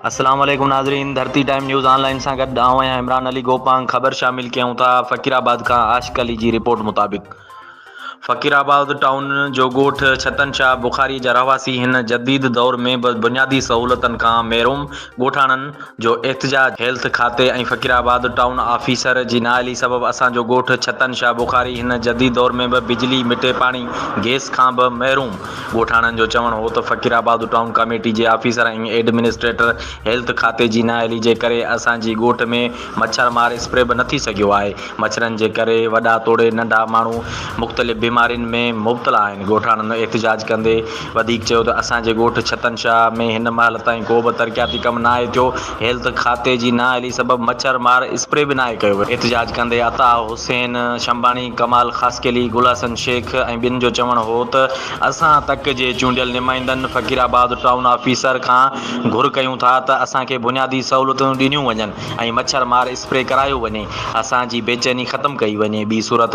السلام عليڪم ناظرين ڌرتي ٽائيم نيوز آن لائين سان گڏ آئون آهيان عمران علي گوپانگ خبر شامل ڪيون ٿا فقير آباد کان عاشق علي جي رپورٽ مطابق فقير آباد ٽائون جو ڳوٺ ڇتن شاهه بخاري جا رهواسي هن جديد دور ۾ به بنيادي سهولتن کان محروم ڳوٺاڻن جو احتجاج هيلٿ کاتي ۽ فقير آباد ٽائون آفيسر جي نااهلي سبب اسان جو ڳوٺ ڇتن شاهه بخاري هن جديد دور ۾ به بجلي مٺي پاڻي گيس کان به محروم ڳوٺاڻن جو چوڻ هو ته فقير آباد ٽائون ڪاميٽي جي آفيسر ۽ ايڊمنسٽريٽر هيلٿ کاتي جي نااهلي جي ڪري اسان جي ڳوٺ ۾ مڇر مار اسپري به نه ٿي سگهيو آهي، مڇرن جي ڪري وڏا توڙي ننڍا ماڻهو مختلف بيمارين ۾ مبتلا آهن، ڳوٺاڻن احتجاج ڪندي وڌيڪ چيو ته اسان جي ڳوٺ ڇتن شاهه ۾ هن مهل تائين ڪو به ترقياتي ڪم ناهي ٿيو، هيلٿ کاتي جي نااهلي سبب مڇر مار اسپري به ناهي ڪيو ويو. احتجاج ڪندي عطا حسين شنباڻي، ڪمال خاصخيلي، گل حسن شيخ ۽ ٻين جو چوڻ هو ته اسان تڪ جي چونڊيل نمائندن فقير آباد ٽائون آفيسر کان گهر ڪيون ٿا ته اسان کي بنيادي سهولتون ڏنيون وڃن ۽ مڇر مار اسپري ڪرايو وڃي اسان جي بيچيني ختم ڪئي وڃي ٻي صورت.